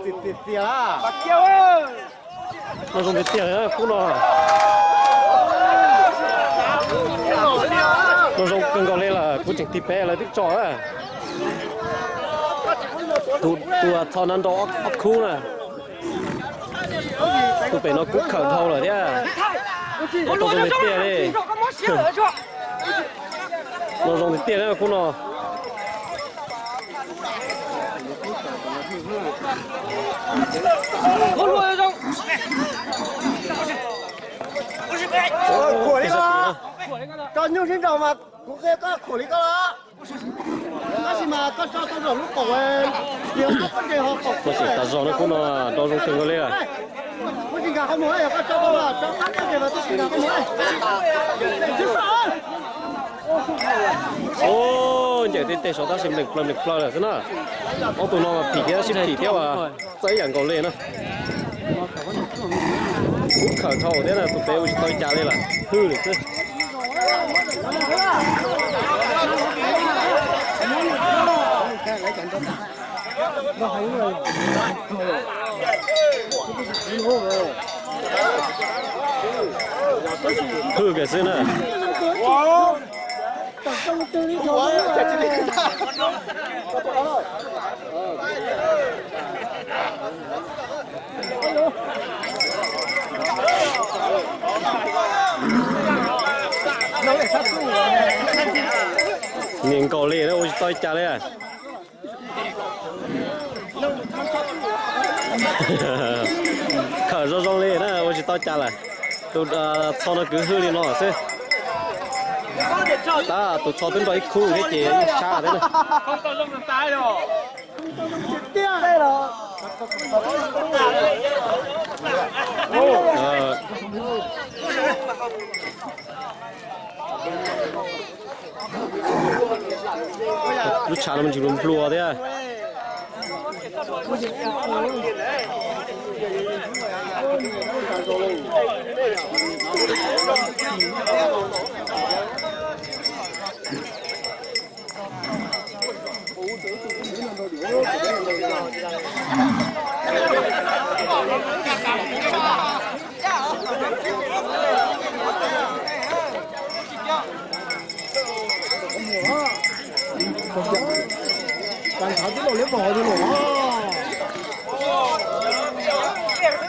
Txias txias, noj zoo tiag tiag khub no. Noj zoo kawg nkaus li lawm, kuv tseem tig pem lawv twb tso. Tus txho no nrau ob khub na. Tus pem no kuj khawm dhau lawm thiab. Noj zoo tiag tiag li. Noj zoo tiag tiag li khub no. Khuam li koj, koj nyuj sib nraus mas kuv qhia koj khuam li koj los. Tab sis mas koj tso tau zaum lub qaum, yog koj pob ntseg ho qaum. Koj tseem tas zog no khub no, nrau zoo kawg nkaus li. Muaj tsis nkag qhov muag, yog koj tso tau, tso qab pob ntseg mas tib si nkag qhov muag. Ub, ncaim tej teg saud tab sis nplees plaws nplees plaws lawm xwb na. Ob tug no mas phim thiab sib phim thiab as, txawj ib yam nkaus li na. Kub khawm dhau thiab na, tus pem ua tsis tau ib cas li lawm, hwj lawm xwb. Hwj kiag xwb na. Niam nkaus li na, ua tsis tau ib cas li. Khawm zoo zoo li na, ua tsis tau cas lawm. Tus txho no kwv hwj li no xwb. Tab tus txho twb nrau ib khub thiab ces yeej sab thiab na. Lub tshav no me ntsis nplua thiab.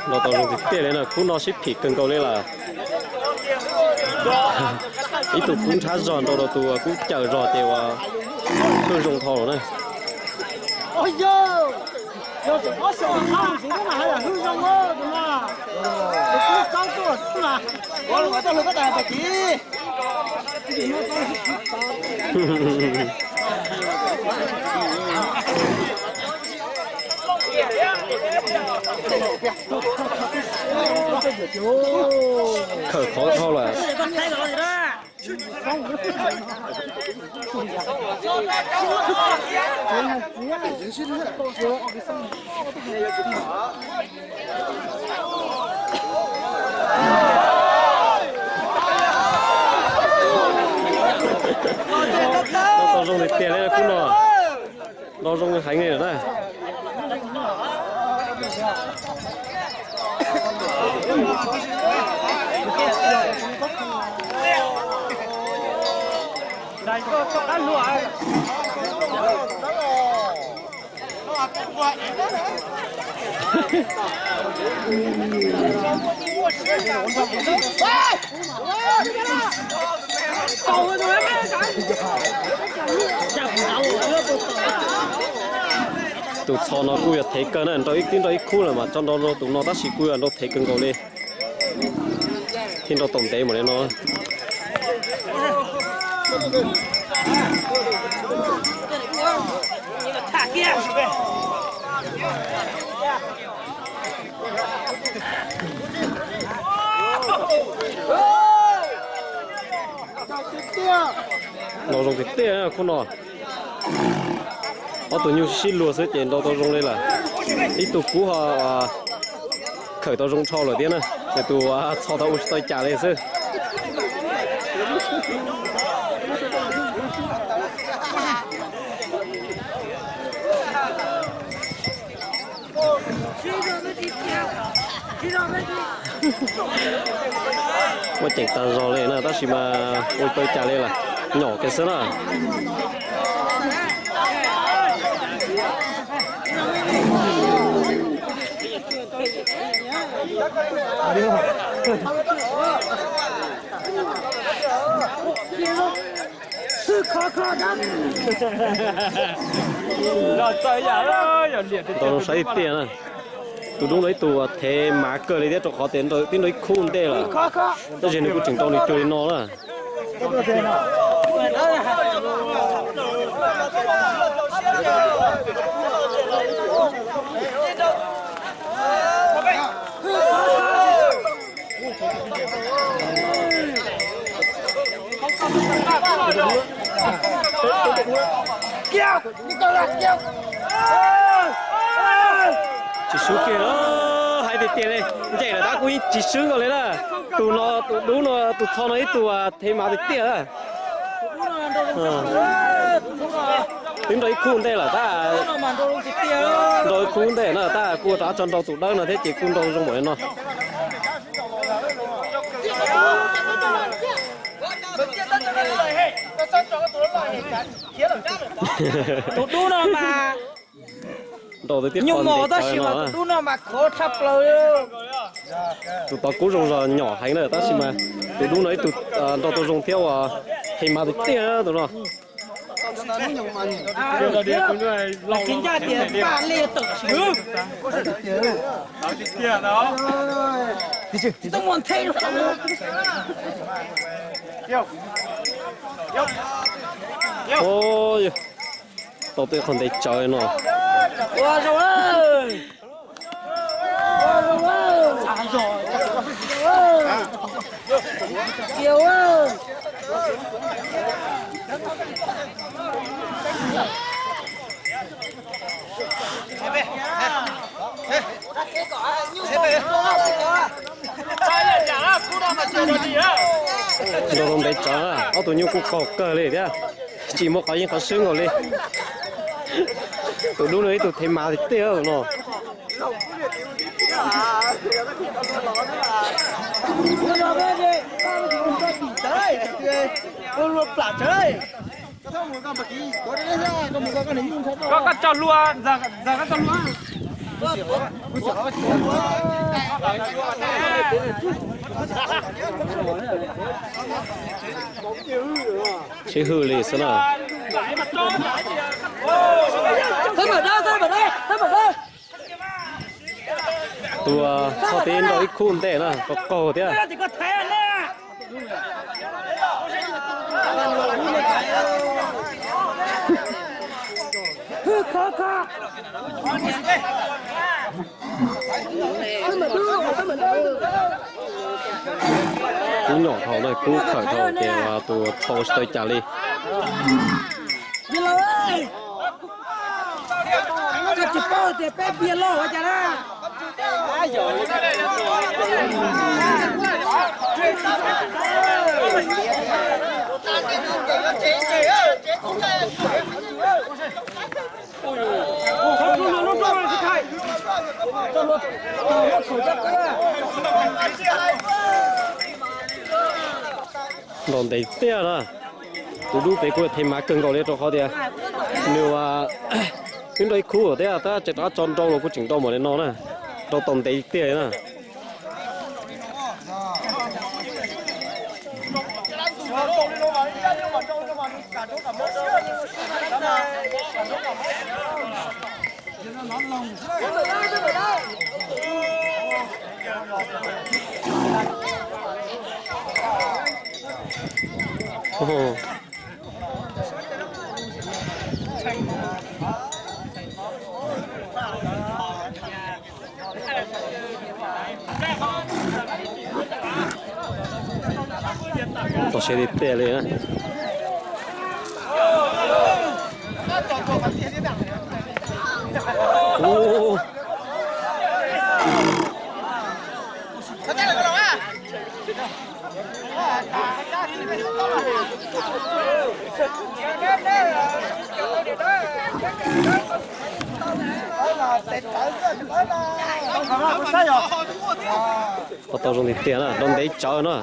Nrau tau zoo tiag tiag li na, khub no sib phim kawg nkaus li lawm. Ib tug kub nrhab zog nrau rau tus kub cawm zog ces ua hwj zoo dhau lawm na. Khawm qhov dhau lawm. Nrau zoo tiag tiag li khub no. Nrau zoo heev li na. Tus txho no kuj yog thev kawg na, nrau ib tib nrau ib khub lawm mas tso nrau tus no tab sis kuj yog nrau thev kawg nkaus li. Thiaj nrau tau ntev npaum li no. Nrau zoo tiag tiag khub no. Ob tug nyuj sib luag xwb ces nrau tau zoo li lawm. Ib tug kub ho khawm tau zoo dhau lawm thiab na, ces tus txho tau ua tsis tau cas li xwb. Muaj ceem tag zog li na, tab sis mas ua tau cas li lawm, nyom kiag xwb na. Nto zoo saib tiag na. Tus dub no ib tug thev mav kawg li thiab, rau qhov tias twb nrau ib khub ntej lawm, tab sis nws kuj tseem nrau nws cuag li no na. Tsis swb kiag, hais tiag tiag li, nce lawm tab kuj yeej tsis swb nkaus li na. Tus no, tus dub no, tus txho no ib tug thev mav tiag tiag. Twb nrau ib khub ntej lawm tab, nrau ib khub ntej na tab kuj rov qab tso nrau tus dawb no thiab ces kuj nrau zoo npaum li no. Tus dub no mas nrau tib qho ntev tsawv no. Tus tod kuj zoo zog nyom heev na tab sis mas tus dub no ib tug nrau tau zoo thiab uas thev mav tiag tiag tus no. Tau tej qhov ntev tsawv no. Nrau tau ntev tsawv, ob tug nyuj kuj qaug kawg li thiab, tsis muaj qhov yeej qhov swb nkaus li. Tus dub no ib tug thev mav tiag tiag tus no. Koj, koj tso hlua, ntxawm koj tso hlua. Sib hwm li xwb na. Tus txho tib nrau ib khub ntej na, qaug qaug thiab. Kub nyom dhau na, kub khawm dhau ces tus txho tsis tau cas li. Nrau ntev tiag na. Tus dub pem kuj thev mav kawg nkaus li rau qhov tias nws twb nrau ib khub thiab tab tseem rov qab tso nrau los kuj tseem nrau npaum li no na. Nrau tau ntev tiag li na. Txog siab tiag tiag li na. Ua tau zoo tiag tiag na, rau ntev tsawv no.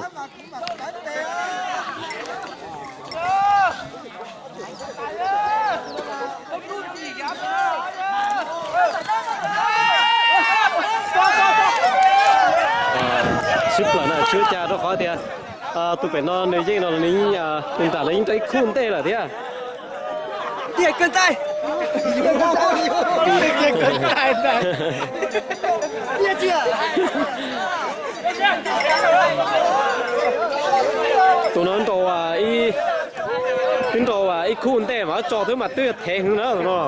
Sib plaws na, tsis ua cas rau qhov tias tus pem no nws yeej no, tus nram no yeej rau ib khub ntej lawm thiab. Tus no nrau, twb nrau ib khub ntej mas tso twb mas twb thev heev na tus no.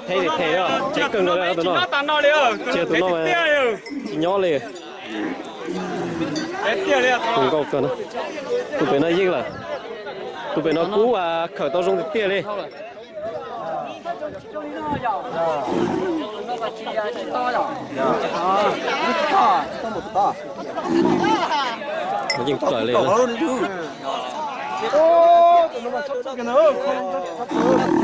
Thev li thev, thev kawg nkaus tus no. Tsis tus no tsis nyob li. Tus nkauj kawg no. Tus pem no yeej lawm. Tus pem no kuj khawm tau zoo tiag tiag li. Yeej plaws li.